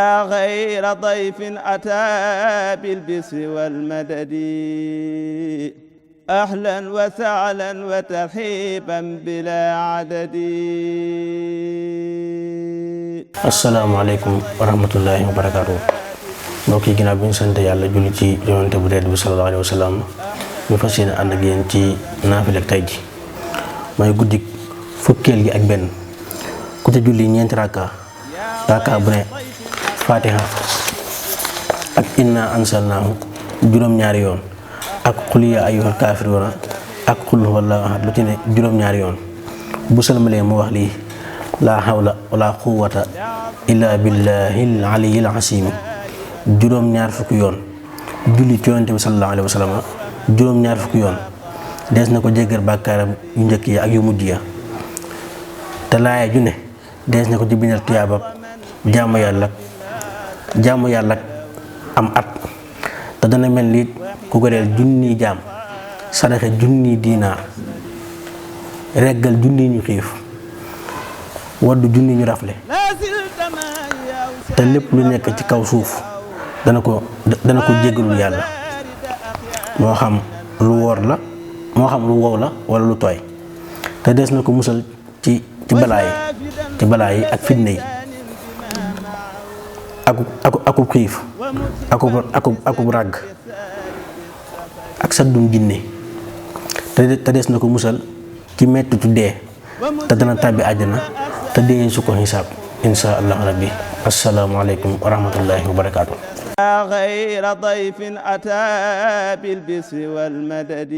غير ضيف أتى بالبسر والمدد أهلا وسهلا وترحيبا بلا عدد. asalaamaaleykum wa rahmatullahi wa barakaatu. mbokk yi ginnaaw bi ñu sant yàlla julli ci yonente bu tedd bi sallallahu alayhi wa sallam ñu fas yéene ànd ak yéen ci naafila tey ji mooy guddik fukkeel gi ak benn ku ca julli ñeenti rakka bu ne fatiha ak inna ansalnaahu juróom-ñaari yoon ak qul yaa ayyuhal kaafiruuna ak qul huwallaahu ahad lu ci ne juróom-ñaari yoon bu salmalee mu wax lii laa hawla wala quwwata illa billahil aliyyil asiim juróom-ñaar fukki yoon julli ci yonent bi sallallahu alayhi wa sallam juróom-ñaar fukki yoon dees na ko jéggal bàkkaaram yu njëkk yi ak yu mujj ya te laaya ju ne dees na ko ci bindal tuyaabab jaamu yàlla am at te dana mel ni ku goreel junni jaam saraxe junni diinaar reggal junni ñu xiif waddu junni ñu rafle te lépp lu nekk ci kaw suuf dana ko jéggalul yàlla moo xam lu woor la moo xam lu wow la wala lu tooy te des na ko musal ci balaa yi ak fitna yi akub xiif akub ràgg ak saddum jinne te des na ko musal ci mettitu dee te dana tàbbi àjjana te dee su ko xisaab insha allah rabbi. asalaamaaleykum wa rahmatullahi wa barakaatu. غير ضيف أتى بالبسر والمدد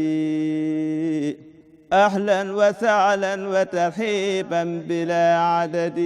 أهلا وسهلا وترحيبا بلا عدد.